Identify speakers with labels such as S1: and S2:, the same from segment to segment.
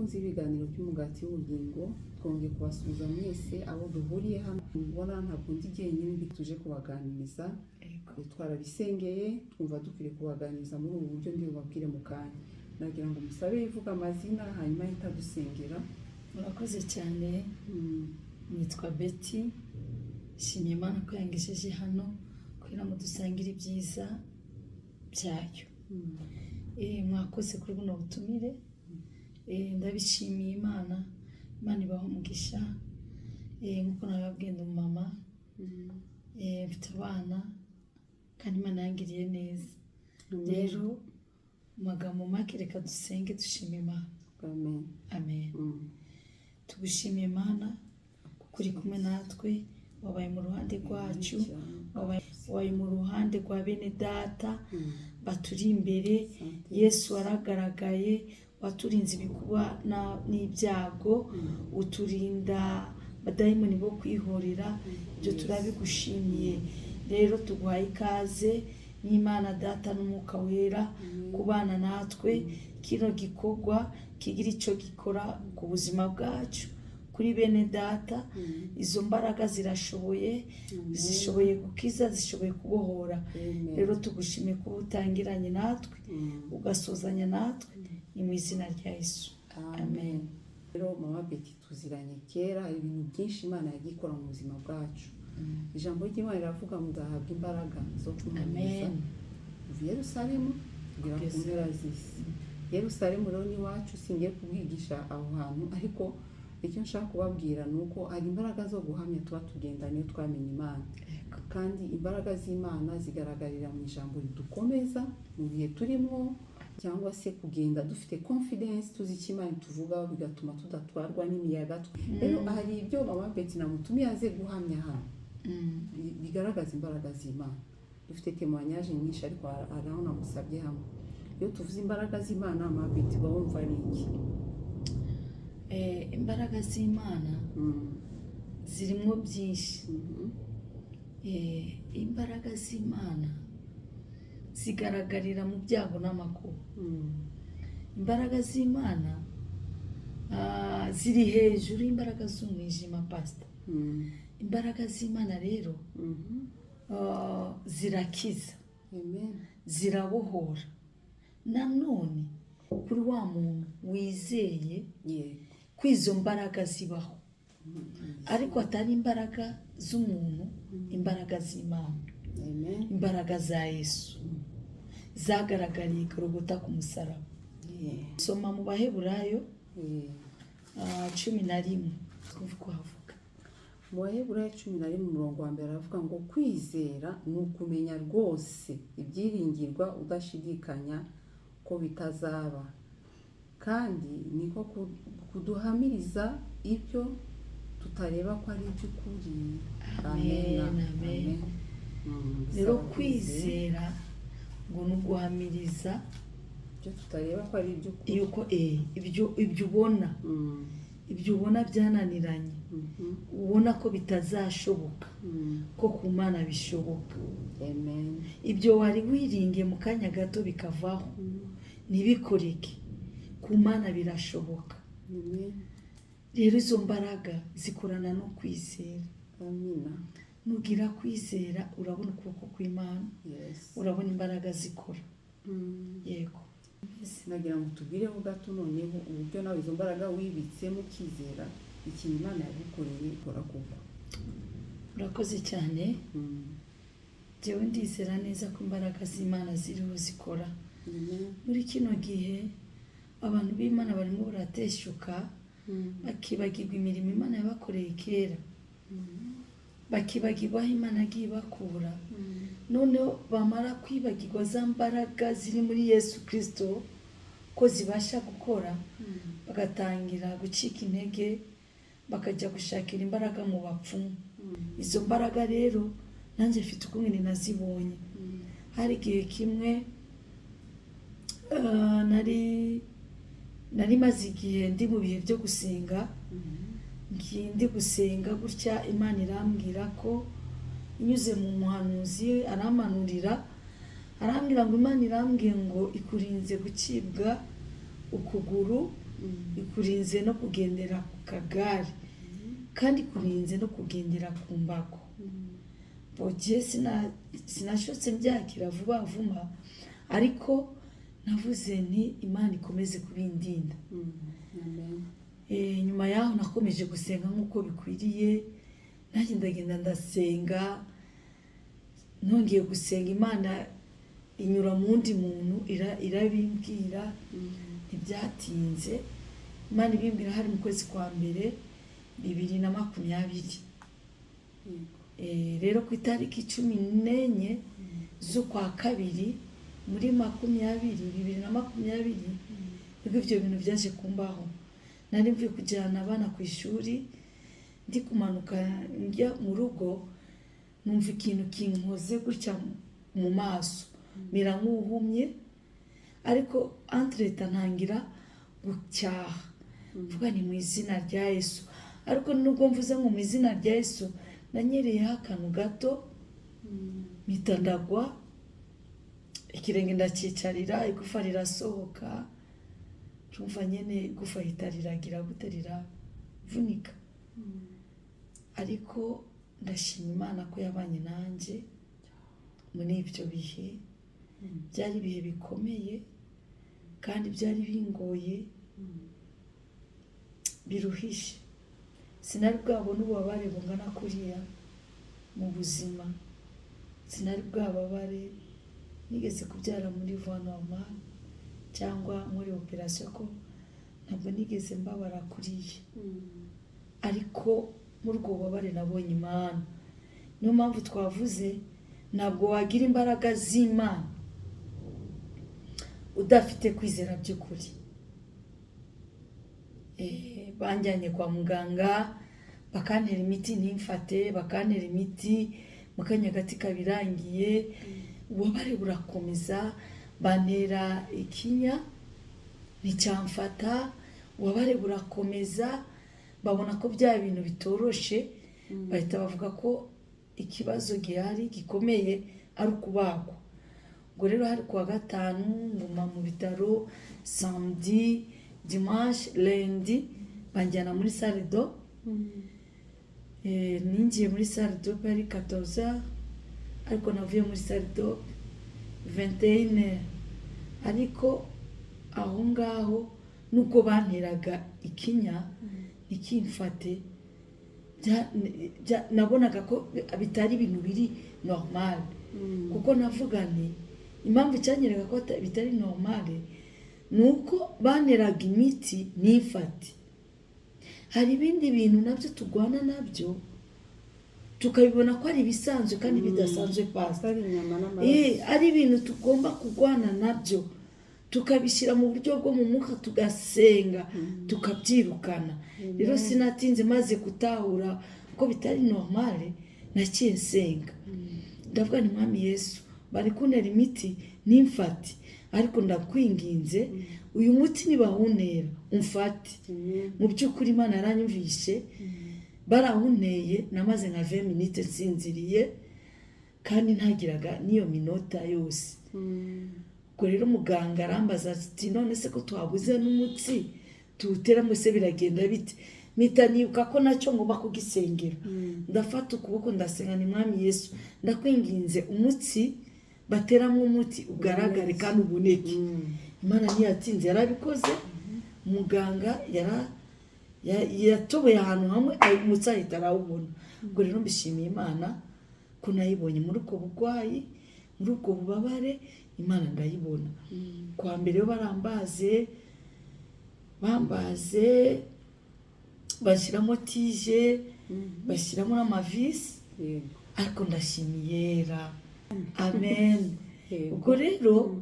S1: Abakunzi b'ibiganiro by'Umugati w'Ubugingo, twongeye kubasuhuza mwese abo duhuriye hano. Mubona ntabwo ndi jyenyine, ndi tuje kubaganiriza. Twarabisengeye, twumva dukwiriye kubaganiriza muri ubu buryo ndi bubabwire mu kanya. Nagira ngo musabe ivuga amazina, hanyuma ahita dusengera.
S2: Murakoze cyane. Nitwa Betty. Nshimiye Imana ko yangejeje hano kugira ngo dusangire ibyiza byayo. Mwakoze kuri buno butumire. Ndabishimiye Imana. Imana ibaha umugisha. Nk'uko nababwiye, ndi umumama. Mfite abana kandi Imana yangiriye neza. Rero mu magambo make, reka dusenge dushima Imana.
S1: Amen.
S2: Amen. Tugushimiye Imana kuko uri kumwe natwe, wabaye mu ruhande rwacu, wabaye mu ruhande rwa bene data baturi imbere. Yesu waragaragaye, waturinze ibikuba n'ibyago, uturinda abadayimoni bo kwihorera. Ibyo turabigushimiye. Rero tuguhaye ikaze n'Imana Data n'Umwuka Wera kubana natwe, kino gikorwa kigira icyo gikora ku buzima bwacu, kuri bene data. Izo mbaraga zirashoboye, zishoboye gukiza, zishoboye kubohora.
S1: Amen.
S2: Rero tugushimiye kuba utangiranye natwe, ugasozanya natwe. Ni mu izina rya Yesu, amen.
S1: Rero mama Betty tuziranye kera, hari ibintu byinshi Imana yagiye ikora mu buzima bwacu. Ijambo ry'Imana riravuga ngo nzahabwa imbaraga zo kumuhamiriza
S2: Amen.
S1: kuva i Yerusalemu kugera ku
S2: Kugeza.
S1: mpera z'isi. Yerusalemu rero ni iwacu, singiye kubwigisha aho hantu, ariko icyo nshaka kubabwira ni uko hari imbaraga zo guhamya tuba tugendana iyo twamenye Imana. Kandi imbaraga z'Imana zigaragarira mu ijambo ridukomeza mu bihe turimo, cyangwa se kugenda dufite confidence, tuzi icyo Imana ituvugaho, bigatuma tudatwarwa n'imiyaga. Rero hari ibyo mama Betty namutumiye aze guhamya hano bigaragaza imbaraga z'Imana. Dufite témoignage nyinshi, ariko hari aho namusabye hamwe. Iyo tuvuze imbaraga z'Imana, mama Betty, uba wumva ari iki?
S2: Imbaraga z'Imana zirimo byinshi. Imbaraga z'Imana zigaragarira mu byago n'amakuba. Imbaraga z'Imana ziri hejuru y'imbaraga z'umwijima, pasita. Imbaraga z'Imana rero zirakiza,
S1: Amen.
S2: zirabohora. Nanone kuri wa muntu wizeye ko izo mbaraga zibaho, ariko atari imbaraga z'umuntu, imbaraga z'Imana,
S1: Amen.
S2: imbaraga za Yesu zagaragariye i Gorogota ku musaraba. Soma mu Baheburayo 11, twumve uko havuga.
S1: Mu Baheburayo 11, umurongo wa mbere, aravuga ngo kwizera ni ukumenya rwose ibyiringirwa, udashidikanya ko bitazaba, kandi niko kuduhamiriza ibyo tutareba ko ari iby'ukuri.
S2: Amen, amen. Rero
S1: Bisaba
S2: kwizera ngo ni uguhamiriza
S1: ibyo tutareba ko ari iby'ukuri.
S2: Yuko ibyo ubona, ibyo ubona byananiranye, ubona ko bitazashoboka, ko ku Mana bishoboka.
S1: Amen.
S2: Ibyo wari wiringiye mu kanya gato bikavaho, ntibikoreke, ku Mana birashoboka.
S1: Amen.
S2: Rero izo mbaraga zikorana no kwizera.
S1: Amina.
S2: Nugira kwizera, urabona ukuboko kw'Imana, urabona imbaraga zikora. Yego.
S1: Nagira ngo tubwireho gato noneho uburyo nawe izo mbaraga wibitsemo, ukizera ikintu Imana yagukoreye ikora koko.
S2: Urakoze cyane. Njyewe ndizera neza ko imbaraga z'Imana ziriho zikora.
S1: Amen.
S2: Muri kino gihe abantu b'Imana barimo barateshuka, bakibagirwa imirimo Imana yabakoreye kera, bakibagirwa aho Imana yagiye ibakura. Noneho bamara kwibagirwa za mbaraga ziri muri Yesu Kirisito ko zibasha gukora, bagatangira gucika intege, bakajya gushakira imbaraga mu bapfumu. Izo mbaraga rero nanjye mfite ukungene nazibonye. Hari igihe kimwe nari maze igihe ndi mu bihe byo gusenga. Ngiye ndi gusenga gutya, Imana irambwira ko inyuze mu muhanuzi, arampanurira, arambwira ngo Imana irambwiye ngo ikurinze gucibwa ukuguru. Ikurinze no kugendera ku kagare, kandi ikurinze no kugendera ku mbago. Bogiye sinashotse mbyakira vuba vuba, ariko navuze nti Imana ikomeze kubindinda.
S1: Amen.
S2: Nyuma yaho nakomeje gusenga nk'uko bikwiriye, nanjye ndagenda ndasenga, nongeye gusenga Imana inyura mu wundi muntu irabimbwira. Ntibyatinze Imana ibimbwira, hari mu kwezi kwa mbere 2020. Rero ku itariki 14 z'ukwa kabiri muri 2020 nibwo ibyo bintu byaje kumbaho. Nari mvuye kujyana abana ku ishuri, ndi kumanuka njya mu rugo, numva ikintu kinkoze gutya mu maso, mera nk'uhumye, ariko entre-temps ntangira gucyaha, mvuga ni mu izina rya Yesu. Ariko nubwo mvuze ngo mu izina rya Yesu, nanyereyeho akantu gato, mpita ndagwa, ikirenge ndacyicarira, igufa rirasohoka. Urumva nyine igufa rihita riragira gute, riravunika. Ariko ndashima Imana ko yabanye nanjye muri ibyo bihe. Byari ibihe bikomeye kandi byari bingoye, biruhije. Sinari bwabone ububabare bungana kuriya mu buzima, sinari bwababare nigeze kubyara muri voie normale cyangwa muri opération, ko ntabwo nigeze mbabara kuriya. Ariko muri ubwo bubabare nabonye Imana. Niyo mpamvu twavuze, ntabwo wagira imbaraga z'Imana udafite kwizera by'ukuri. Banjyanye kwa muganga, bakantera imiti ntimfate, bakantera imiti mu kanya gato ikaba irangiye, ububabare burakomeza. Bantera ikinya nticyamfata, ububabare burakomeza. Babona ko bya bintu bitoroshe, bahita bavuga ko ikibazo gihari gikomeye ari ukubagwa. Ubwo rero hari kuwa gatanu, nguma mu bitaro samedi, dimanche, lundi, banjyana muri salle d'op. Ninjiye muri salle d'op ari 14, ariko navuye muri salle d'op 21. Ariko aho ngaho nubwo banteraga ikinya ntikimfate, nabonaga ko bitari ibintu biri normal, kuko navuga nti impamvu cyanyereka ko bitari normal ni uko banteraga imiti ntifate. Hari ibindi bintu nabyo turwana nabyo tukabibona ko ari ibisanzwe kandi bidasanzwe, pasita.
S1: Atari inyama n'amaraso.
S2: Ari ibintu tugomba kurwana nabyo, tukabishyira mu buryo bwo mu mwuka, tugasenga, tukabyirukana. Rero sinatinze, maze gutahura ko bitari normale, naciye nsenga, ndavuga ni Mwami Yesu, bari kuntera imiti ntimfate, ariko ndakwinginze uyu muti nibawuntera umfate. Mu by'ukuri Imana yaranyumvishe, barawunteye namaze nka 20 minutes nsinziriye, kandi ntagiraga n'iyo minota yose. Ubwo rero muganga arambaza ati: "None se ko twabuze n'umutsi tuwuteramo se biragenda bite?" Mpita nibuka ko nacyo ngomba kugisengera. Ndafata ukuboko ndasenga ni Mwami Yesu, ndakwinginze umutsi bateramo umuti ugaragare kandi uboneke. Imana ntiyatinze, yarabikoze. Muganga yatoboye ahantu hamwe, umutsi ahita arawubona. Ubwo rero mbishimiye Imana ko nayibonye muri ubwo burwayi, muri ubwo bubabare, Imana ndayibona. Kwa mbere yo barambaze, bambaze, bashyiramo tige, bashyiramo n'ama vis. Ariko ndashimiyera, amen. Ubwo rero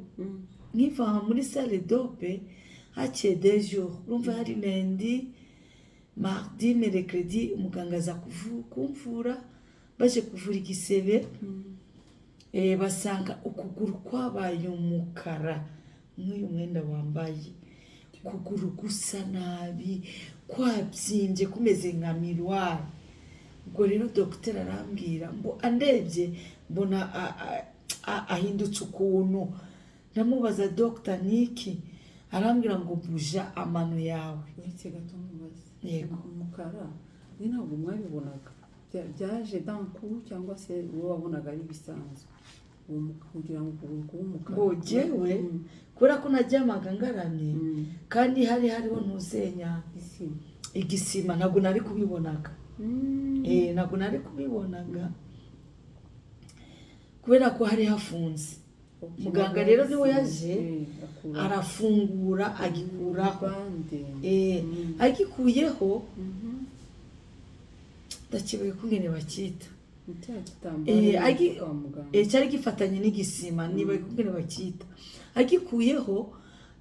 S2: nkiva muri salle d'op, haciye 2 jours, urumva hari lundi, mardi, mercredi, umuganga aza kumvura. Baje kuvura igisebe, basanga ukuguru kwabaye umukara nk'uyu mwenda wambaye, ukuguru gusa nabi, kwabyimbye, kumeze nka miroir. Ubwo rero dogiteri arambwira ngo andebye mbona ahindutse ukuntu. Ndamubaza: "Dogita, niki?" Arambwira ngo buja amano yawe.
S1: Uretse gato nkubaze.
S2: Yego.
S1: Umukara ni ntabwo mwabibonaga? Byaje d'un coup cyangwa se wowe wabonaga ari bisanzwe, uwo kugira ngo ukuguru kube umukara?
S2: Ngo jyewe, kubera ko naryamaga ngaramye, kandi hari hariho ntuzenya
S1: Isima.
S2: Igisima, ntabwo nari kubibonaga. Ntabwo nari kubibonaga kubera ko hari hafunze. Muganga rero niwe yaje,
S1: akura
S2: arafungura, agikuraho.
S1: Bande.
S2: Agikuyeho, ndakibuye kungene bacyita.
S1: Ni cya gitambaro kwa muganga.
S2: Cyari gifatanye n'igisima, niba kungene bacyita. Agikuyeho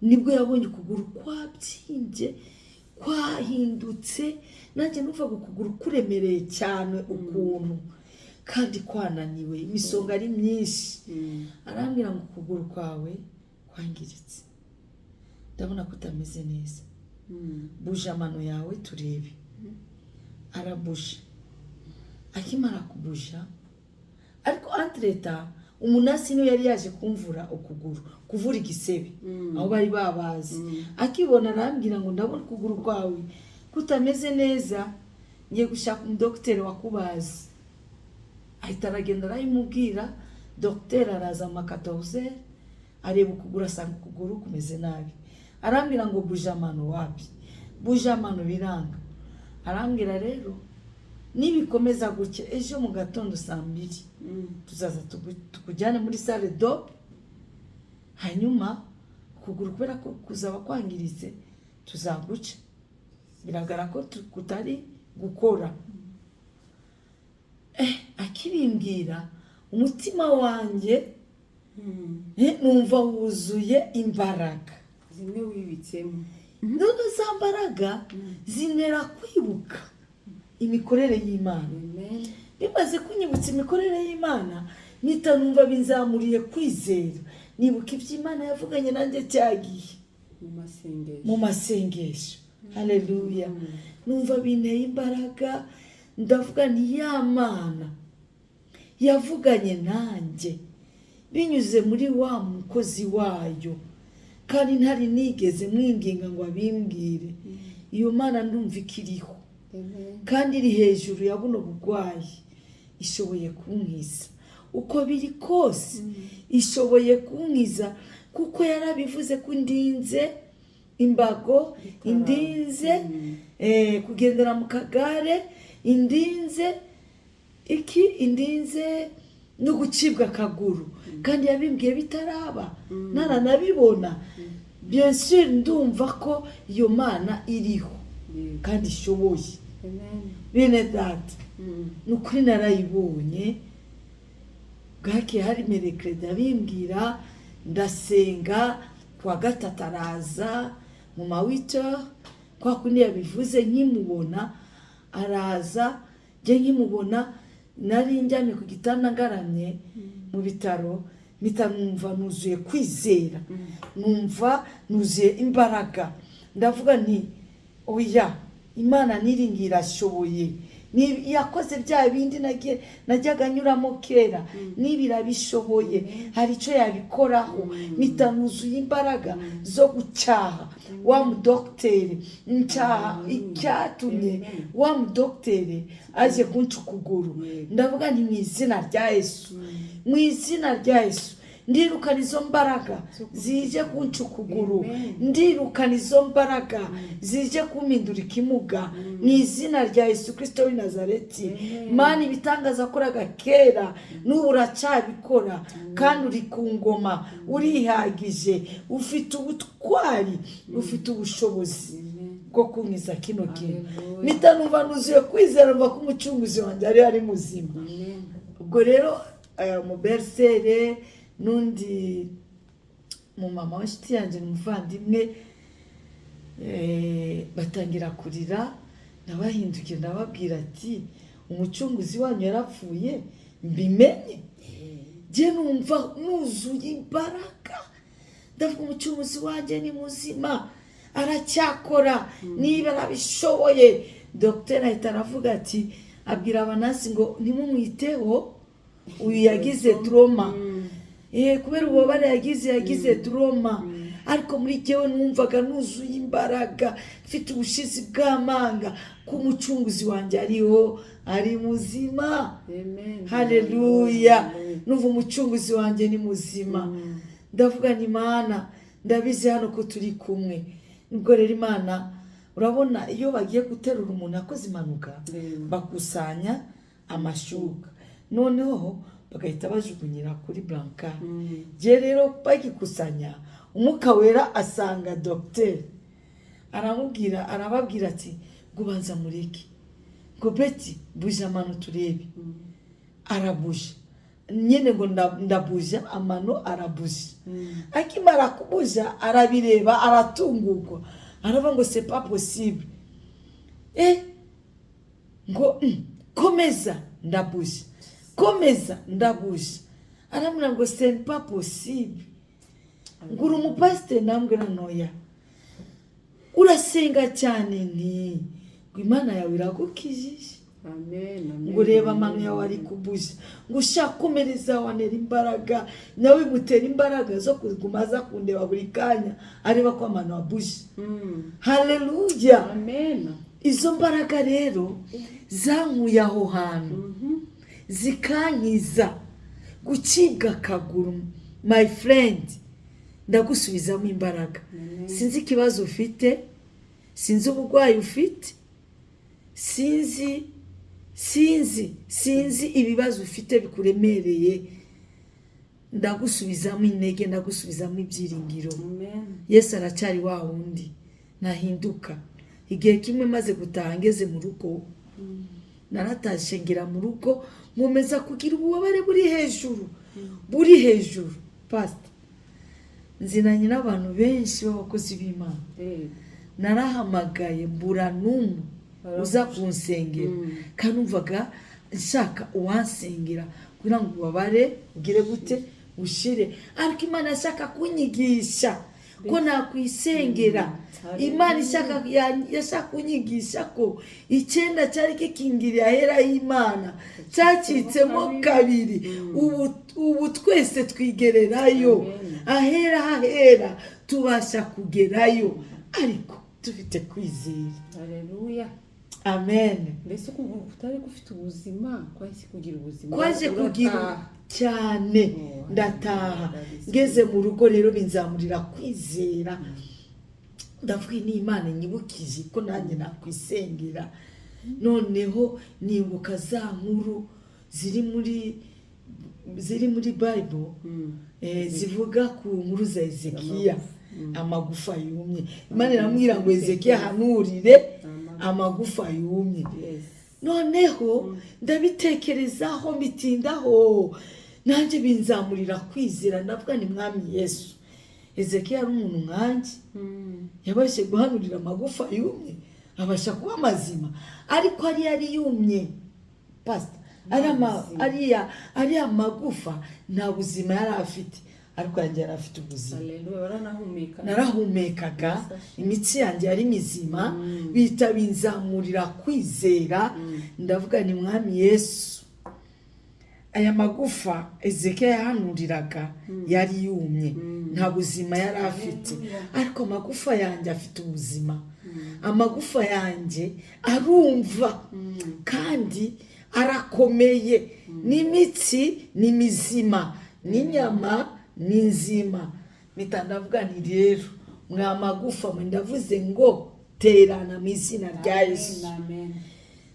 S2: nibwo yabonye ukuguru kwabyimbye, kwahindutse. Nanjye numvaga ukuguru kuremereye cyane ukuntu, kandi kwananiwe, imisonga ari myinshi. Arambwira ngo ukuguru kwawe kwangiritse, ndabona ko utameze neza, buja amano yawe turebe. Arabuja. Akimara kubuja, ariko entre-temps umunasi niwe yari yaje kumvura ukuguru, kuvura igisebe, aho bari babazi. Akibona arambwira ngo ndabona ukuguru kwawe kutameze neza, ngiye gushaka umudogiteri wakubazi. Ahita aragenda arabimubwira. Dogiteri araza amakatawuzeri, areba ukuguru, asanga ukuguru kumeze nabi. Arambwira ngo buja amano. Wapi, buja amano biranga. Arambwira rero nibikomeza gutya, ejo mu gatondo saa 2 tuzaza tukujyane muri salle d'op, hanyuma ukuguru kubera ko kuzaba kwangiritse tuzaguca, biragaragara ko kutari gukora. Akibimbwira umutima wanjye numva wuzuye imbaraga.
S1: Zimwe wibitsemo.
S2: None za mbaraga zintera kwibuka imikorere y'Imana.
S1: Amen.
S2: Bimaze kunyibutsa imikorere y'Imana, mpita numva binzamuriye kwizera, nibuka ibyo Imana yavuganye nanjye cyagiye
S1: mu masengesho.
S2: Mu masengesho, haleluya. Numva binteye imbaraga, ndavuga nti ya Mana yavuganye nanjye binyuze muri wa mukozi wayo, kandi ntari nigeze mwinginga ngo abimbwire, iyo Mana ndumva ikiriho.
S1: Amen.
S2: Kandi iri hejuru ya buno burwayi, ishoboye kunkiza uko biri kose, ishoboye kunkiza kuko yarabivuze ko indinze imbago, indinze kugendera mu kagare, indinze iki, indinze no gucibwa akaguru, kandi yabimbwiye bitaraba, naranabibona. Bien sûr ndumva ko iyo Mana iriho kandi ishoboye.
S1: Amen.
S2: Bene data, ni ukuri narayibonye. Bwakeye hari mercredi abimbwira, ndasenga, kuwa gatatu araza mu ma 8h kwa kundi yabivuze. Nkimubona araza, njye nkimubona nari njyamye ku gitanda ngaramye mu bitaro, mpita numva nuzuye kwizera, numva nuzuye imbaraga. Ndavuga nti oya, Imana niringiye irashoboye. Yakoze bya bindi najyaga nyuramo kera, niba irabishoboye hari icyo yabikoraho. Mpita nuzuye imbaraga zo gucyaha wa mudogiteri, ncyaha icyatumye wa mudogiteri aje kunca ukuguru. Ndavuga nti mu izina rya Yesu, mu izina rya Yesu, ndirukana izo mbaraga zije kunca ukuguru, ndirukana izo mbaraga zije kumpindura ikimuga mu izina rya Yesu Kirisito w'i Nazareti. Mana, ibitangaza wakoraga kera n'ubu uracyabikora, kandi uri ku ngoma, urihagije, ufite ubutwari, ufite ubushobozi bwo kunkiza kino kintu.
S1: Hallelujah.
S2: Mpita numva nuzuye kwizera, numva ko umucunguzi wanjye ari muzima.
S1: Amen.
S2: Ubwo rero umuberisere n'undi mumama w'inshuti yanjye, ni umuvandimwe, batangira kurira. Ndabahindukira, ndababwira ati umucunguzi wanyu yarapfuye mbimenye. Njye numva nuzuye imbaraga, ndavuga umucunguzi wanjye ni muzima, aracyakora, niba arabishoboye. Dogiteri ahita aravuga ati, abwira abanasi ngo ntimumwiteho, uyu yagize trauma, kubera ububabare yagize, yagize trauma. Ariko muri jyewe numvaga nuzuye imbaraga, mfite ubushizi bw'amanga ko Umucunguzi wanjye ariho, ari muzima.
S1: Amen.
S2: Haleluya!
S1: Amen.
S2: Numva Umucunguzi wanjye ni muzima. Ndavuga ni Imana, ndabizi hano ko turi kumwe. Nubwo rero Imana, urabona iyo bagiye guterura umuntu akoze impanuka, bakusanya amashuka, noneho bagahita bajugunyira kuri brancard. Njye rero bagikusanya, Umwuka Wera asanga dogiteri, aramubwira, arababwira ati ngo ubanza mureke, ngo Beti, buja amano turebe. Arabuja nyine, ngo ndabuja amano, arabuja. Akimara kubuja arabireba, aratungurwa, aravuga ngo c'est pas possible. Ngo komeza, ndabuja, komeza, ndabuja. Aramubwira ngo c'est pas possible, ngo uri umupasiteri? Nambwira noya. Urasenga cyane? Nti ngo Imana yawe iragukijije.
S1: Amen. Amen.
S2: Ngo urebe amano yawe ari kubuja, ngo ushaka komereza, wanera imbaraga. Nawe bimutera imbaraga zo kuguma aza kundeba buri kanya, areba ko amano abuje. Haleluya!
S1: Amen.
S2: Izo mbaraga rero zankuye aho hantu, zikankiza gucibwa akaguru. My friend, ndagusubizamo imbaraga.
S1: Amen.
S2: Sinzi ikibazo ufite, sinzi uburwayi ufite, sinzi, sinzi, sinzi ibibazo ufite bikuremereye. Ndagusubizamo intege, ndagusubizamo ibyiringiro.
S1: Amen.
S2: Yesu aracyari wa wundi, ntahinduka. Igihe kimwe maze gutaha, ngeze mu rugo, naratashye ngera mu rugo, nkomeza kugira ububabare buri hejuru, buri hejuru. Pasita, nzinanye n'abantu benshi b'abakozi b'Imana. Narahamagaye, mbura n'umwe uza kunsengera, kandi numvaga nshaka uwansengera kugira ngo ububabare ugire gute, ushire. Ariko Imana yashaka kunyigisha ko nakwisengera. Imana ishaka yashaka kunyigisha ko icyenda cyari gikingiriye ahera y'Imana cyacitsemo kabiri. Ubu twese twigererayo.
S1: Amen.
S2: Ahera hahera tubasha kugerayo, ariko dufite kwizera.
S1: Haleluya!
S2: Amen.
S1: Mbese ukuguru kutari gufite ubuzima kwahise kugira ubuzima?
S2: Kwaje kugira
S1: Urataha.
S2: cyane.
S1: Oh,
S2: Ndataha.
S1: that is
S2: Ngeze mu rugo rero binzamurira kwizera. Ndavuga ni Imana nyibukije ko nanjye nakwisengera. Noneho nibuka za nkuru ziri muri Bible, zivuga ku nkuru za Ezekiya, amagufa yumye. Imana iramubwira ngo Ezekiya ahanurire amagufa yumye. Noneho ndabitekerezaho, mbitindaho, nanjye binzamurira kwizera. Ndavuga ni Mwami Yesu, Ezekiya ari umuntu nkanjye, yabashe guhanurira amagufa yumye abasha kuba mazima. Ariko ariya yari yumye, pasita,
S1: Nta buzima.
S2: ariya magufa nta buzima yari afite, ariko yanjye yari afite ubuzima.
S1: Haleluya, baranahumeka.
S2: Narahumekaga, imitsi yanjye yari mizima. Bihita binzamurira kwizera. Ndavuga ni Mwami Yesu, aya magufa Ezekiya yahanuriraga yari yumye, nta buzima yari afite, ariko amagufa yanjye afite ubuzima. Amagufa yanjye arumva kandi arakomeye, n'imitsi ni mizima, n'inyama ni nzima. Mpita ndavuga nti rero mwa magufa mwe, ndavuze ngo terana mu izina rya Yesu.
S1: Amen.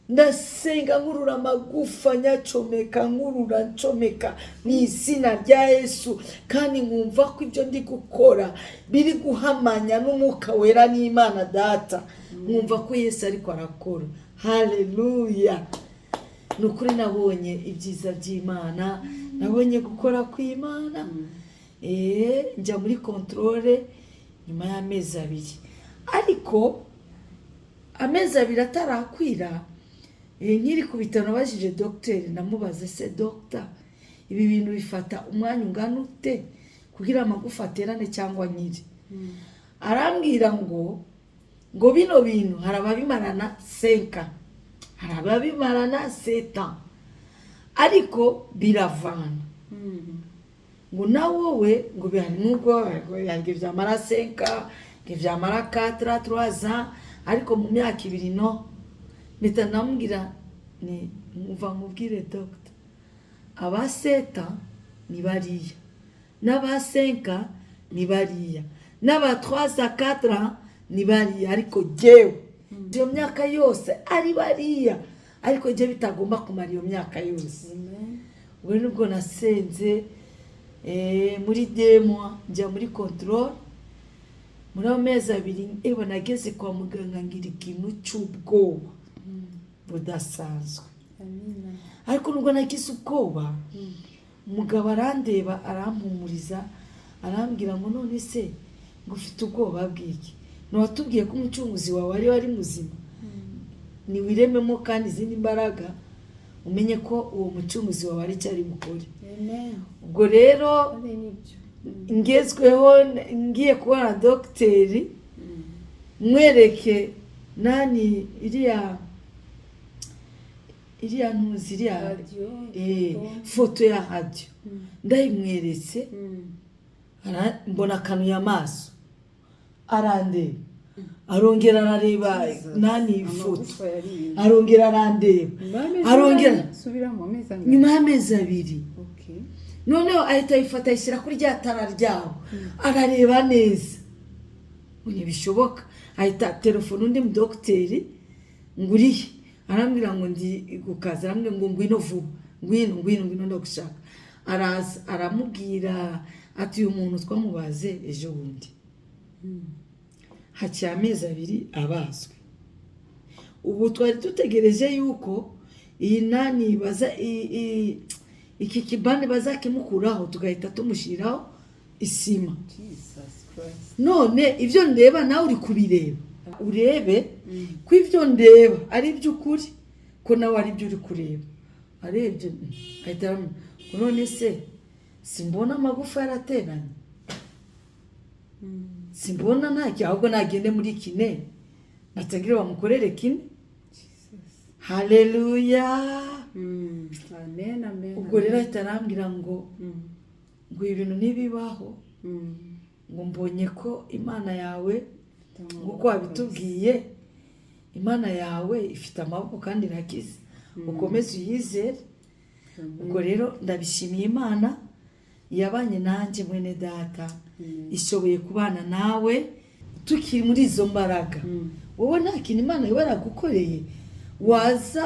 S2: Ndasenga, nkurura amagufa, nyacomeka, nkurura, ncomeka mu izina rya Yesu, kandi nkumva ko ibyo ndi gukora biri guhamanya n'Umwuka Wera n'Imana Data, nkumva ko Yesu ariko arakora. Haleluya! Ni ukuri nabonye ibyiza by'Imana, nabonye gukora kw'Imana. Njya muri contrôle nyuma y'amezi 2, ariko amezi 2 atarakwira, nkiri ku bitaro nabajije dogiteri, ndamubaza se dogita, ibi bintu bifata umwanya ungana ute kugira amagufa aterane cyangwa nyiri? Arambwira ngo bino bintu hari ababimarana 5 ans, hari ababimarana 7 ans, ariko biravana. Ngo na wowe ngo bihari, nubwo ngo byamara 5 ans, ngo byamara 4, 3 ans, ariko mu myaka 2 no mpita namubwira ni muva nkubwire dogita, aba 7 ans ni bariya, n'aba 5 ans ni bariya, n'aba 3 à 4 ans ni bariya, ariko jyewe iyo myaka yose ari bariya, ariko jye bitagomba kumara iyo myaka yose.
S1: Amen.
S2: Ubwo nibwo nasenze, muri 2 mois njya muri contrôle. Muri ayo mezi 2 ewe nageze kwa muganga ngira ikintu cy'ubwoba budasanzwe.
S1: Amina.
S2: Ariko nubwo nagize ubwoba, umugabo arandeba, arampumuriza, arambwira ngo: "None se ngo ufite ubwoba bw'iki? Ntiwatubwiye ko umucunguzi wawe ari muzima? Niwirememo kandi izindi mbaraga, umenye ko uwo mucunguzi wawe ari cyo ari bukore."
S1: Amen.
S2: Ubwo rero
S1: Ari nibyo.
S2: ngezweho, ngiye kubona dogiteri, mwereke nani iriya ntuzi iriya
S1: Radiyo. Ifoto.
S2: Foto ya radiyo ndayimweretse, mbona akanuye amaso, arandeba, arongera arareba
S1: Jesus.
S2: nani ifoto,
S1: Amagufa yariye.
S2: arongera arandeba,
S1: Nyuma y'amezi
S2: arongera.
S1: angahe? Subiramo, amezi angahe?
S2: Nyuma y'amezi 2.
S1: Okay.
S2: Noneho ahita ayifata, ayishyira kuri rya tara ryabo, arareba neza ngo ntibishoboka. Ahita telefone undi mudogiteri ngo: "Urihe?" Arambwira ngo: "Ndi ku kazi." Arambwira ngo: "Ngwino vuba, ngwino, ngwino, ngwino, ndagushaka." Araza, aramubwira ati: "Uyu muntu twamubaze ejo bundi, haciye amezi 2 abazwe. Ubu twari dutegereje yuko iyi nani baza iki kibande bazakimukuraho, tugahita tumushyiraho isima.
S1: Jesus Christ.
S2: None ibyo ndeba nawe uri kubireba, urebe ko ibyo ndeba ari iby'ukuri, ko nawe ari ibyo uri kureba." Arebye, ahita aramubwira ngo: "None se simbona amagufa yarateranye? Simbona ntacyo? Ahubwo nagende muri kiné, batangire bamukorere kiné."
S1: Jesus.
S2: Haleluya!
S1: Amen, amen.
S2: Ubwo rero ahita arambwira ngo ngo ibintu ntibibaho, ngo mbonye ko Imana yawe, nk'uko wabitubwiye, Imana yawe ifite amaboko kandi irakiza, ukomeze uyizere." Ubwo rero ndabishimiye Imana yabanye nanjye, mwene data, ishoboye kubana nawe tukiri muri izo mbaraga. Wowe nta kintu Imana iba yaragukoreye waza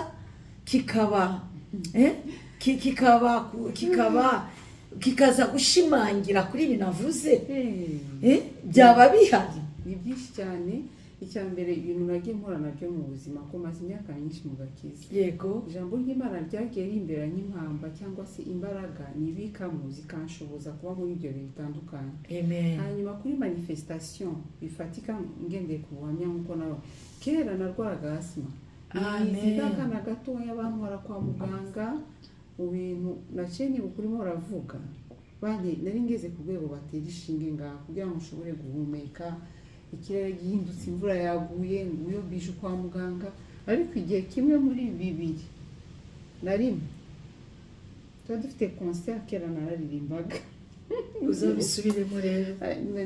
S2: kikaba kikaba kikaza gushimangira kuri ibi navuze? Byaba bihari?
S1: Ni byinshi cyane. Icya mbere, ibintu nagiye mpura nabyo mu buzima, ko maze imyaka myinshi mu gakiza, ijambo ry'Imana ryagiye rimbera nk'impamba cyangwa se imbaraga nibikamo, zikanshoboza kuba muri ibyo bihe bitandukanye.
S2: Amen.
S1: Hanyuma kuri manifestation bifatika, ngendeye ku buhamya, nk'uko nawe kera narwaraga asima.
S2: Amen.
S1: Akana gatoya bantwara kwa muganga mu bintu naciye nibuka urimo uravuga. Banki nari ngeze ku rwego batera ishinge ngaha kugira ngo nshobore guhumeka. Ikirere gihindutse, imvura yaguye, nguyo bije kwa muganga. Ariko igihe kimwe muri 2001 tuba dufite concert, kera nararirimbaga.
S2: Uzabisubiremo rero.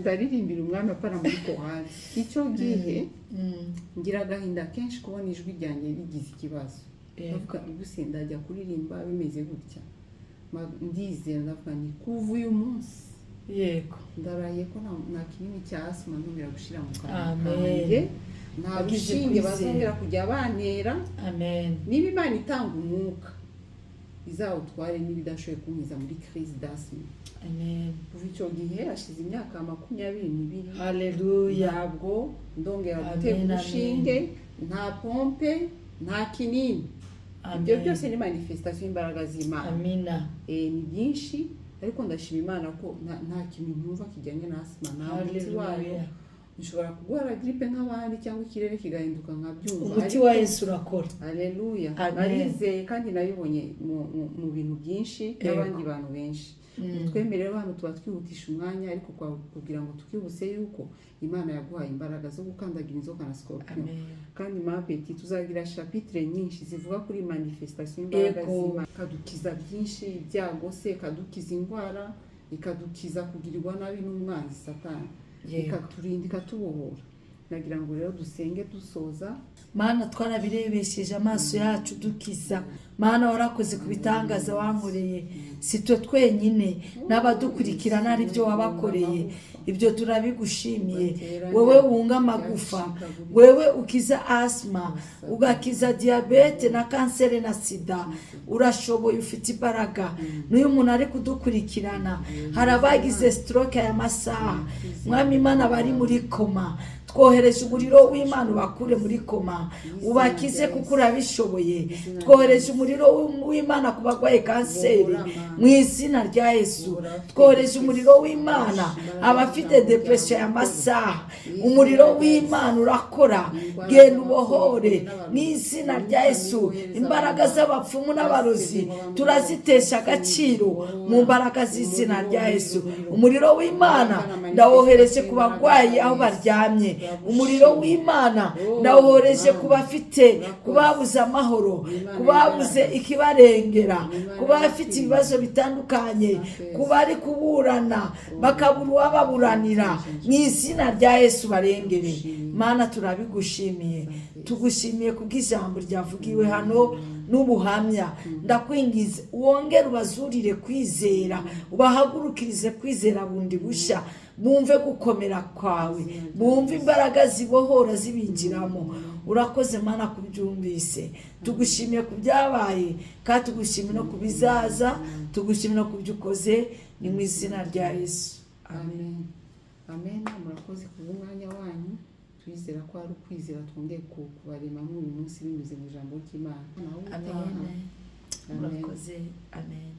S1: Ndaririmbira umwami, apana muri korali. Icyo gihe ngira agahinda kenshi kubona ijwi ryanjye rigize ikibazo. Ndavuga: "Ubuse ndajya kuririmba bimeze gutya?" Ndizera, ndavuga ni kuva uyu munsi ndarahiye ko nta kinini cya asima nzongera gushyira mu kanwa
S2: Amen.
S1: kanjye, nta
S2: Wagize
S1: rushinge
S2: kwizera.
S1: bazongera kujya bantera.
S2: Amen.
S1: Niba Imana itanga umwuka, izawutware niba idashoboye kunkiza muri crise d'asthme.
S2: Amen.
S1: Kuva icyo gihe, hashize imyaka 22,
S2: Haleluya.
S1: ntabwo ndongera
S2: Amen,
S1: gutera
S2: amen.
S1: urushinge, nta pompe, nta kinini. Ibyo
S2: Amen.
S1: byose ni manifestation y'imbaraga z'Imana.
S2: Amina.
S1: Ni byinshi, ariko ndashima Imana ko nta kintu ntumva kijyanye na asima, nta muti wayo.
S2: Haleluya.
S1: Nshobora kurwara grippe nk'abandi cyangwa ikirere kigahinduka nkabyumva,
S2: Umuti wa Yesu urakora.
S1: Aleluya.
S2: Amen.
S1: Narizeye kandi nabibonye mu bintu byinshi n'abandi bantu benshi. Twemerere hano tuba twihutisha umwanya, ariko kugira ngo twibutse yuko Imana yaguhaye imbaraga zo gukandagira inzoka na scorpion.
S2: Amen.
S1: Kandi mapeti tuzagira chapitre nyinshi zivuga kuri manifestation y'imbaraga z'Imana, kadukiza byinshi, ibyago se, kadukiza indwara. Ikadukiza kugirirwa nabi n'umwanzi Satani, ikaturinda, ikatubohora. Nagira ngo rero dusenge dusoza.
S2: Mana, twarabirebesheje amaso yacu dukiza. Mana, warakoze ku bitangaza wankoreye. Si twe twenyine, n'abadukurikirana ari byo wabakoreye. Ibyo turabigushimiye. Wowe wunga amagufa, wewe ukiza asima, ugakiza diyabete na kanseri na sida, urashoboye, ufite imbaraga. N'uyu muntu ari kudukurikirana, hari abagize stroke aya masaha, Mwami Imana, bari muri koma. Twohereje umuriro w'Imana ubakure muri koma, ubakize, kuko urabishoboye. Twohereje umuriro w'Imana ku barwaye kanseri mu izina rya Yesu. Twohereje umuriro w'Imana abafite depression ya masaha. Umuriro w'Imana urakora, genda ubohore mu izina rya Yesu. Imbaraga z'abapfumu n'abarozi turazitesha agaciro mu mbaraga z'izina rya Yesu. Umuriro w'Imana ndawohereje ku barwayi aho baryamye. Umuriro w'Imana ndawohereje ku bafite, ku babuze amahoro, ku babuze ikibarengera, ku bafite ibibazo bitandukanye, ku bari kuburana bakabura uwababuranira. Mu izina rya Yesu barengere. Mana, turabigushimiye, tugushimiye kubw'ijambo ryavugiwe hano n'ubuhamya. Ndakwingiza wongere ubazurire kwizera, ubahagurukirize kwizera bundi bushya, bumve gukomera kwawe, bumve imbaraga zibohora zibinjiramo. Urakoze Mana kubyumvise. Tugushimiye ku byabaye, kandi tugushimiye no ku bizaza, tugushimiye no ku byo ukoze. Ni mu izina rya Yesu,
S1: amen. Amen. Murakoze kubw'umwanya wanyu. Twizera ko ari ukwizera twongeye kubaremamo uyu munsi binyuze mu ijambo ry'Imana.
S2: Amen. Murakoze, amen.